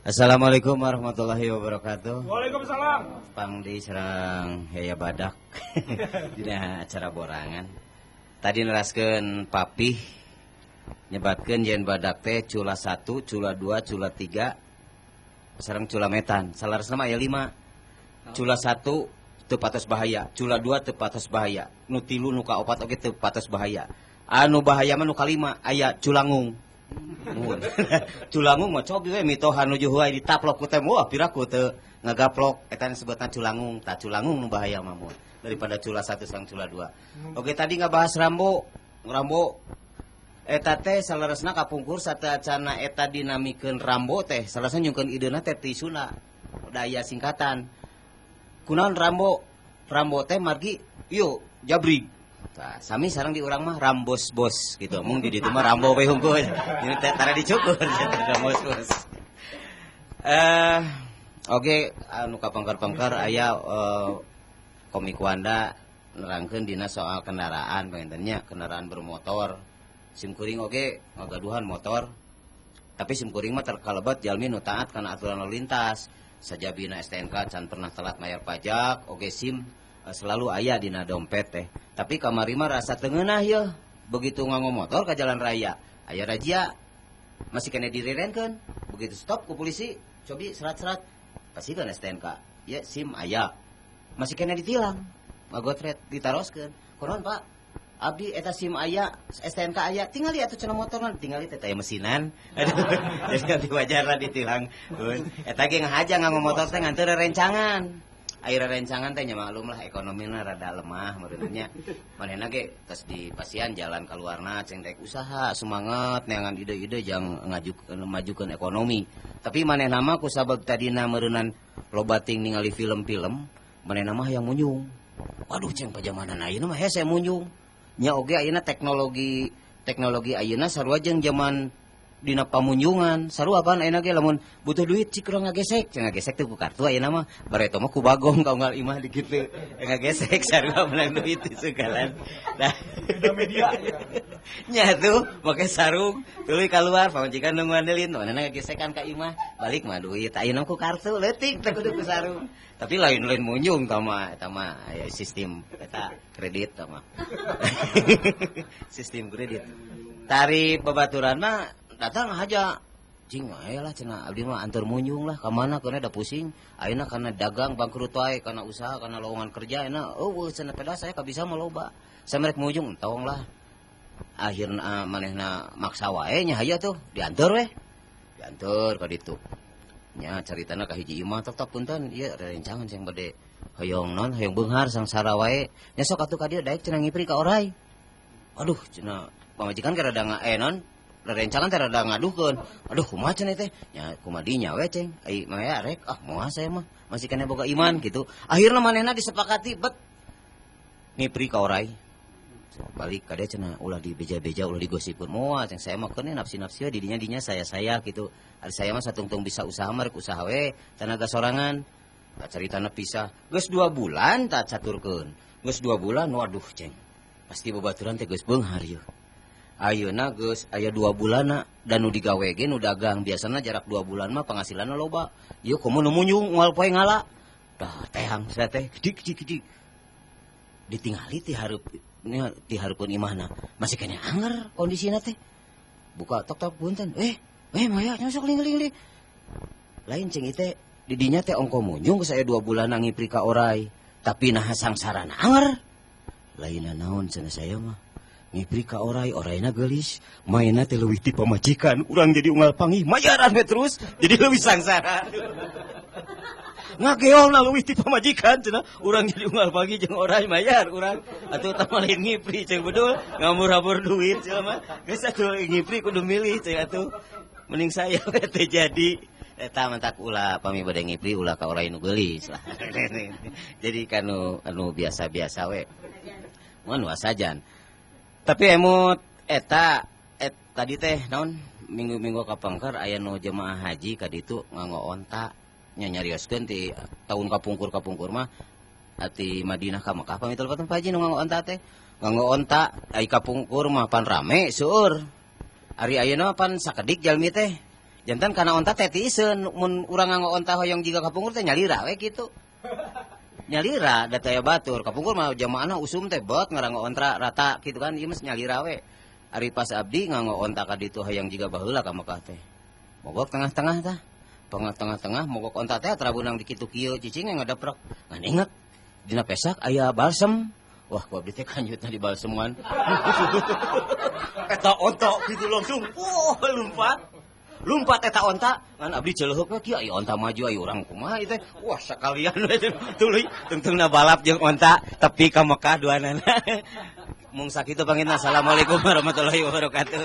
Assalamualaikum warahmatullahi wabarakatuh. Waalaikumsalam. Pangdi sareng Yaya Badak dina acara borangan. Tadi neraskeun papih nyebatkeun yen badak teh cula 1, cula 2, cula 3 sareng cula metan. Salaresna mah aya 5. Cula 1 teu patos bahaya, cula 2 teu patos bahaya, nu 3 nu kaopat oge teu patos bahaya. Anu bahaya mah nu kalima aya culangung. Culangung mah cobi we mitohan nuju huai ditaplok ku teh wah piraku teu ngagaplok eta disebutna culangung. Tah culangung nu bahaya mah mun daripada cula 1 sareng cula 2. Oke tadi ngabahas Rambo. Rambo eta teh saleresna kapungkur sateuacana eta dinamikeun Rambo teh saleresna nyungkeun ideuna teh ti Sunda. Da aya singkatan. Kunaon Rambo? Rambo teh margi ieu jabrig. Tah, sami sareng di urang mah Rambos bos gitu. Mung di ditu mah Rambo we hungkul. Ini teh tara dicukur Rambos bos. Oke anu kapengker-pengker aya komik Wanda nerangkeun dina soal kendaraan panginten nya, kendaraan bermotor. Sim kuring oge ngagaduhan motor. Tapi sim kuring mah terkalebet jalmi nu taat kana aturan lalu lintas. Sajabina STNK can pernah telat bayar pajak, oge SIM selalu aya dina dompet teh. Tapi kamari mah rasa teu ngeunah yeuh. Begitu nganggo motor ka jalan raya, aya razia. Masih kena direrenkeun. Begitu stop ku polisi, cobi serat-serat. Pasikeun STNK. Ya SIM aya. Masih kena ditilang. Magotret ditaroskeun. Kunaon Pak? Abdi eta SIM aya, STNK aya, tingali atuh cenah motorna, tingali teh aya mesinan. Aduh, jadi nanti wajar lah ditilang. Eta ge ngahaja nganggo motor teh nganteur rencangan. Air rencangan teh nya maklum lah ekonomina rada lemah meureun nya. Manehna ge tos di pasian jalan kaluarna ceng rek usaha semangat neangan ide-ide jang ngajukeun majukeun ekonomi. Tapi manehna mah kusabab tadina meureunnan loba ting ningali film-film, manehna mah hayang munjung. Waduh ceng pajamanan ayeuna mah hese munjung. Nya oge ayeuna teknologi ayeuna sarua jeung zaman dina pamunjungan sarua pan ayeuna ge lamun butuh duit cik urang ngagesek, cing ngagesek teh ku kartu ayeuna mah bareto mah ku bagong ka unggal imah di kitu ngagesek sarua menang duit sugalan. Nah beda media nya tuh make sarung tuluy kaluar pamajikan nu ngandelin manehna ngagesekan ka imah balik mah duit ayeuna ku kartu leutik teh kudu ku sarung. Tapi lain-lain munjung tah mah eta mah aya sistem eta kredit tah mah. Sistem kredit. Tarif babaturan mah datang aja cing aya lah cenah abdi mah antur munjung lah ka mana keuna da pusing ayeuna kana dagang bangkrut wae kana usaha kana lowongan kerja ayeuna eueuh cenah pedah saya kabisa mah loba samerek munjung entong lah akhirna manehna maksa wae nya hayu atuh dianteur we dianteur ka ditu nya caritana ka hiji imah tok tok punten ieu rerencangan sing bade hoyong non hoyong beunghar sangsara wae nya sok atuh ka dieu daek cenah ngipri ka orai aduh cenah pamajikan ge rada non rerencangan teh rada ngaduhkeun. Aduh kumaha cenah teh? Nya kumaha dinya we ceng. Ai mah ya rek ah moal saya mah masih keneh boga iman gitu. Akhirna manehna disepakati bet ngipri ka orai. Balik ka dieu cenah ulah dibeja-beja ulah digosipkeun. Moal ceng saya mah keun nafsi-nafsi we di dinya saya-saya gitu. Ari saya mah satungtung bisa usaha mah rek usaha we tenaga sorangan. Tah caritana pisah. Geus 2 bulan tah caturkeun. Geus 2 bulan waduh ceng. Pasti babaturan teh geus beunghar yeuh. Ayeuna geus aya 2 bulanna dan nu digawe ge nu dagang biasana jarak 2 bulan mah penghasilanna loba. Ieu komo nu munjung moal poe ngala. Tah tehang sia teh dik dik dik. Ditingali ti hareup nya ti hareupeun imahna. Masih keneh anger kondisina teh. Buka tok tok punten. Maya nya sok lingling-lingling. Lain cing ieu teh di dinya teh ongko munjung geus aya 2 bulan ngipri ka orai. Tapi naha sangsarana anger. Lainna naon cenah saya mah. Ngipri ka orai, oraina geulis, maena teh leuwih ti pamajikan, urang jadi unggal panggih, mayaran we terus, jadi leuwih sangsara. Ngageolna leuwih ti pamajikan cenah, urang jadi unggal panggih jeung orai mayar urang. Atuh tah lain ngipri ceng bedul, ngamur-hamur duit cenah mah. Geus atuh ngipri kudu milih ceng atuh. Mending saya we teh jadi eta mantak ulah pami bade ngipri ulah ka orai nu geulis lah. Jadi kanu anu biasa-biasa we. Mun wasajan. Tapi emut eta tadi teh naon minggu-minggu kapengker aya nu jemaah haji ka ditu nganggo onta nya nyarioskeun ti taun kapungkur-kapungkur mah ati Madinah ka Mekah pami telepon Pak Haji nu nganggo onta teh nganggo onta ai kapungkur mah pan rame seueur ari ayeuna mah pan sakedik jalmi teh Janten kana onta teh tiiseun, mun urang nganggo onta hoyong jiga kapungkur teh nyalira we kitu. Nyalira da teu aya batur. Kapungkur mah jamaahna usum teh bot ngaranggo onta rata kitu kan, ieu mah nyalira we. Ari pas abdi nganggo onta ka ditu hayang jiga baheula ka Mekah teh. Mogok tengah-tengah tah. Tengah-tengah mogok onta teh tara beunang di kitu kieu cicing ngadeprek. Ngan inget dina pesak aya balsem. Wah, ku abdi teh kanjutna di balseman. Eta onta kitu langsung, wah, lompat. Lompat eta onta, ngan abdi celeuheuk we kieu, aya onta maju aya urang kumaha ieu teh. Wah, sakalian we tuluy tungtungna balap jeung onta tepi ka Mekah duanana. Mung sakitu pangitna. Assalamualaikum warahmatullahi wabarakatuh.